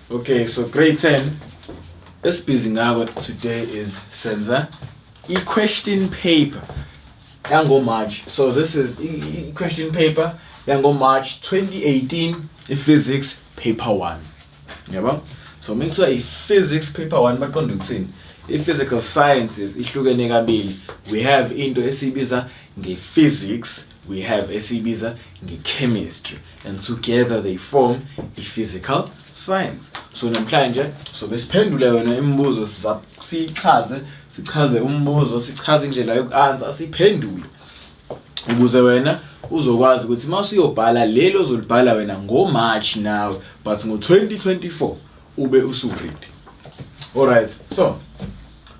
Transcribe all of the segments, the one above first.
Okay, so grade 10 esibhizi ngako today is senza i-question paper yango-March. So this is i-question paper yango-March 2018, i-physics paper 1. Yabo? So uma kuthiwa i-physics paper 1, baqonda ukuthini? I-physical sciences ihlukene kabili. We have into esiyibiza nge-physics, we have esiyibiza nge-chemistry, and together they form i-physical science. So namhlanje sobe siphendule yona imibuzo, siyichaze, sichaze umbuzo, sichaze indlela yoku-answer, siphendule ukuze wena uzokwazi ukuthi uma usuyobhala lelo ozolibhala wena ngo-March nawe, but ngo-2024, ube usu-ready. Alright, so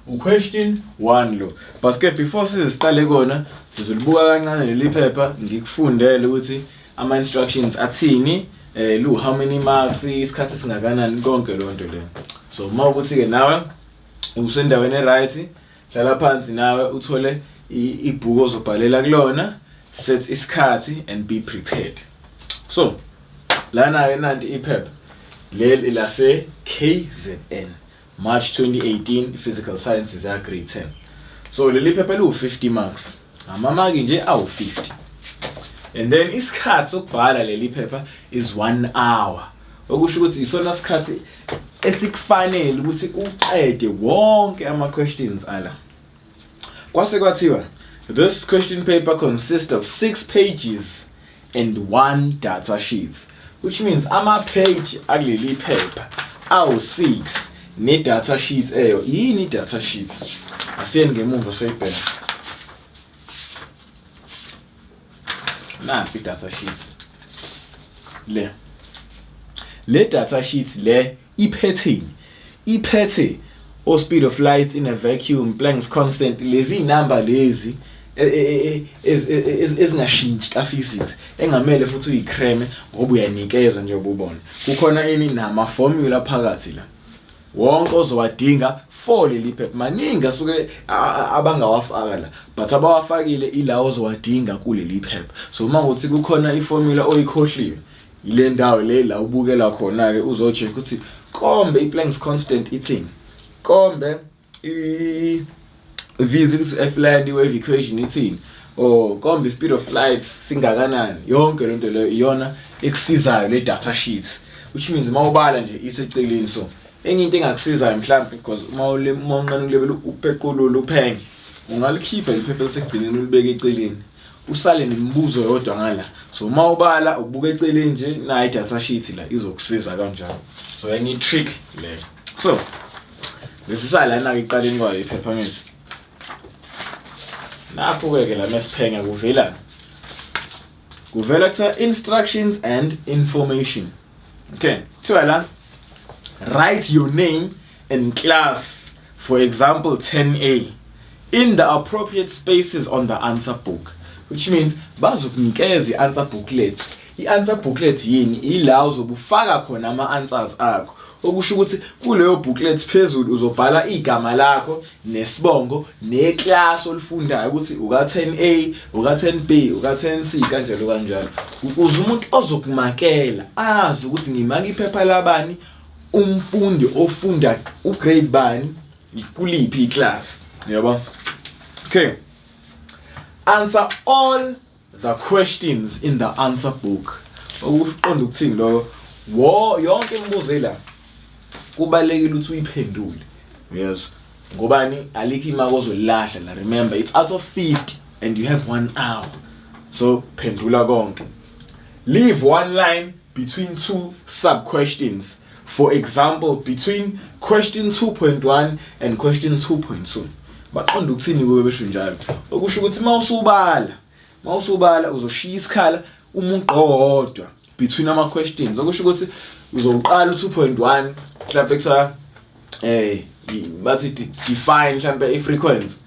u-question 1 lo, but ke before size siqale kona, sizolibuka kancane leli phepha, ngikufundele ukuthi ama-instructions athini, lu how many marks, isikhathi esingakanani, konke leyo nto leyo. So uma ukuthi-ke nawe usendaweni e-right, hlala phansi nawe uthole ibhuku ozobhalela kulona, set isikhathi and be prepared. So lana-ke nanti iphepha leli lase KZN, March 2018, physical sciences ya grade 10. So leli phepha liwu-50 marks, amamaki nje awu-50, and then isikhathi sokubhala leli phepha is 1 hour, okusho ukuthi isona sikhathi esikufanele ukuthi uqede wonke ama-questions ala. Kwase kwathiwa this question paper consists of 6 pages and one data sheet, which means ama-page akuleli phepha awu-6 ne-data sheet eyo. Yini i-data sheet? Asiyeni ngemuva soyibheka. Nansi i-data sheet le data sheet le iphetheni? Iphethe o speed of light in a vacuum, Planck's constant, lezi number lezi ezingashintshi ka physics, engamele futhi uyikreme ngoba uyanikezwa nje ububona. Kukhona ini nama formula phakathi la wonke ozowadinga for leli phepha. Maningi asuke abangawafaka la, but abawafakile ila ozowadinga kuleli phepha. So uma kuthi kukhona iformula oyikhohliwe, ile ndawo le la ubukela khona ke, uzocheck ukuthi kombe iPlanck's constant ithini, kombe i v is equal to f land wave equation ithini, or kombe speed of light singakanani. Yonke lento leyo iyona ekusizayo le data sheet, which means mawubala nje iseceleni. So enye into engakusizayo mhlawumbe, because uma unqena ukulebela upeqululo uphenye, ungalikhipha iphepha elisekugcineni ulibeke eceleni, usale nemibuzo yodwa ngala. So uma ubala ubuka eceleni nje, nayo i-data sheet la izokusiza kanjalo. So enye i-trick leyo. So lesisala-ke ekuqaleni kwayo iphepha, ngithi nakho-ke ke la mesiphenya kuvela, kuvela kuthiwa instructions and information. Okay, kuthiwa la write your name and class, for example 10A, in the appropriate spaces on the answer book, which means bazokunikeza i-answer booklet. I-answer booklet yini? Ila uzobe ufaka khona ama-answers akho, okusho ukuthi kuleyo booklet phezulu uzobhala igama lakho nesibongo neclass olifundayo, ukuthi uka-10A, uka-10B, uka-10C, kanjalo kanjalo, ukuze umuntu ozokumakela azi ukuthi ngimaka iphepha labani, umfundi ofunda ugrade bani, kuliphi iclass, yabo. Okay, answer all the questions in the answer book. Okuqonda ukuthini lokho? Wo yonke imibuzo ela kubalekile ukuthi uyiphendule, yes, ngobani? Alikho imaki ozolahla la. Remember, it's out of 50 and you have 1 hour, so phendula konke. Leave one line between two sub questions, for example between question 2.1 and question 2.2. Baqonda ukuthini kube besho njalo? Okusho ukuthi mawusubala uzoshiya isikhala, umugqa owodwa between ama questions, okusho ukuthi uzoqala u2.1, mhlawumbe kuthiwa bathi define mhlawumbe i-frequency,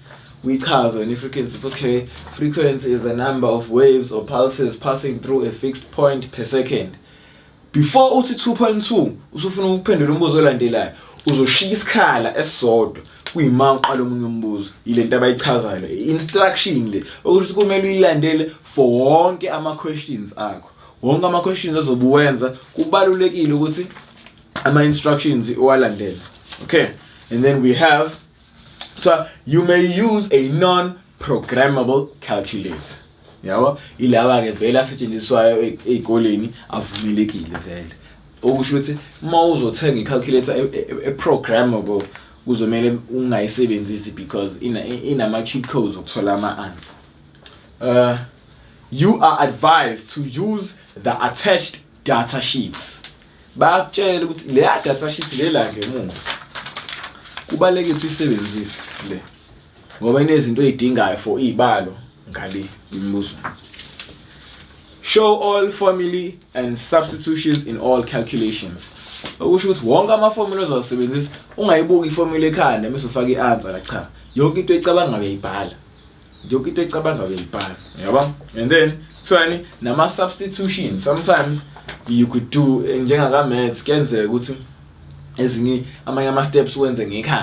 uyichaze wena i-frequency. It's okay, frequency is the number of waves or pulses passing through a fixed point per second. Before uthi 2.2 usufuna ukuphendula umbuzo olandelayo, uzoshiya isikhala esisodwa kuyima uqala omunye umbuzo. Ile nto abayichazayo, i-instruction le, okusho ukuthi kumele uyilandele for wonke ama-questions akho, wonke ama-questions ozobe uwenza. Kubalulekile ukuthi Ama-instructions uwalandele. Okay, and then we have, so you may use a non-programmable calculator, yabo, ilaba-ke vele asetshenziswayo ey'koleni, avumelekile vele. Okusho ukuthi uma uzothenga i-calculator e-programmable, kuzomele ungayisebenzisi because inama-cheat codes okuthola ama-answer. You are advised to use the attached data sheets. Bayakutshela ukuthi leya data sheet lela ngemuva kubalulekile ukuthi uyisebenzise le ngoba inezinto ey'dingayo for iy'balo ngale imibuzo. Show all formulae and substitutions in all calculations. Okusho ukuthi wonke ama-formula ozowasebenzisa, ungayibuki i-formula ekhanda mase ufaka i-answer la. Cha, yonke into oyicabanga uyayibhala, yonke into oyicabanga uyayibhala, yabo. And then kuthiwani? Nama-substitutions, sometimes you could do njengaka-maths, kuyenzeka ukuthi ezinye amanye ama-steps wenze ngekhanda.